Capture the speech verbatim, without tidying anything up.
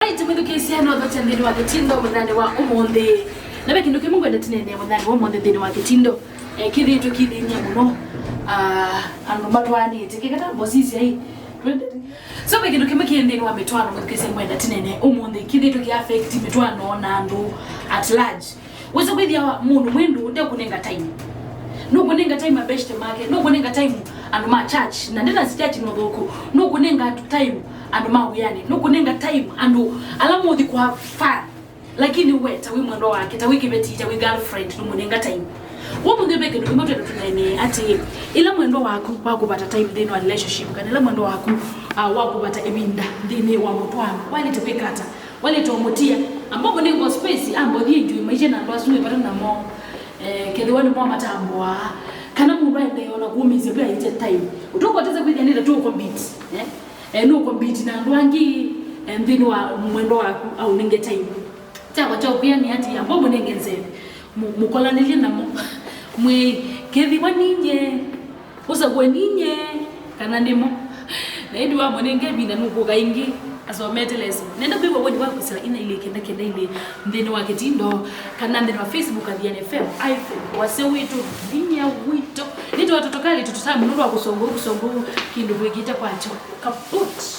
Ĩtĩ mwĩthukĩĩsya notho kya nthĩnĩ wa kĩtindo mũthanĩ wa ũmũnthĩ. Na ve kĩndũ kĩmwe ngwenda tũneenee mũthanĩ wa ũmũnthĩ nthĩnĩ wa kĩtindo. Eh, kĩthĩĩtwe kĩthĩny'a mũno, ah, andũ matwaanĩte. Kĩkata mbosisya ĩ. So, ve kĩndũ kĩmwe kĩ nthĩnĩ wa mĩtwaano, mwĩthukĩĩsya ngwenda tũneenee ũmũnthĩ. Kĩthĩĩtwe kĩ affect mĩtwaano na andũ at large. Wĩsa kwĩthĩa mũndũ mwĩndũ ndekũnenga time. Nũkũnenga time abeshte make, nũkũnenga time andũ ma church, na ndĩna church no thũku. Nũkũnenga andũ time andũ ma wĩanĩ, nũkũnenga time andũ ala mũthi kwa fun. Lakini we, ta wĩ mwendwa wake, ta wĩ kĩveti, ta wĩ girlfriend, ndũmũnenga time. Kwa mũthĩ ve kĩndũ kĩmwe twenda tũneenee atĩ ĩla mwendwa waku wa kũvata time nthĩnĩ wa relationship, kana ĩla mwendwa waku, ah, wa kũvata ĩvinda nthĩnĩ wa mũtwaano, waĩlĩte kwĩka ata? Waĩlĩte ũmũtia, amba ũmũnenga space, amba ũthi enjoy maisha na andũ asu mwĩvata namo, eh, kethĩwa nĩmo matambũaa, kana mũndũ aendee ona kũmĩsya vu aĩtye time. Ũtũkotese kwĩthĩa nĩta tũũkompete, eh? Eh, nũkompete na andũ angĩ, eh, nthĩnĩ wa mwendwa waku aũnenge time. Kyakwa kya ũkwĩa nĩ atĩ, amba ũmũnenge nzeve, mũ-, mũkolanĩlye namo. Mwĩ, kethĩwa ninyie, ũsakũe ninyie kana nĩmo. Na ĩndĩ wamũnenga ĩvinda nũkũka ĩngĩ asomete lesson. Nenda kwĩw'a woni wa kwĩsĩla ina ilĩ kenda kenda ilĩ nthĩnĩ wa kĩtindo, kana nthĩnĩ wa Facebook Athiani F M, hyphen, wasya witũ, vinya witũ. Nĩtũatũtũkalĩ tũtũsaa mũno twa kũsonga ũu, kũsonga ũu, kĩndũ kwĩkĩte kwakyo. Kaput.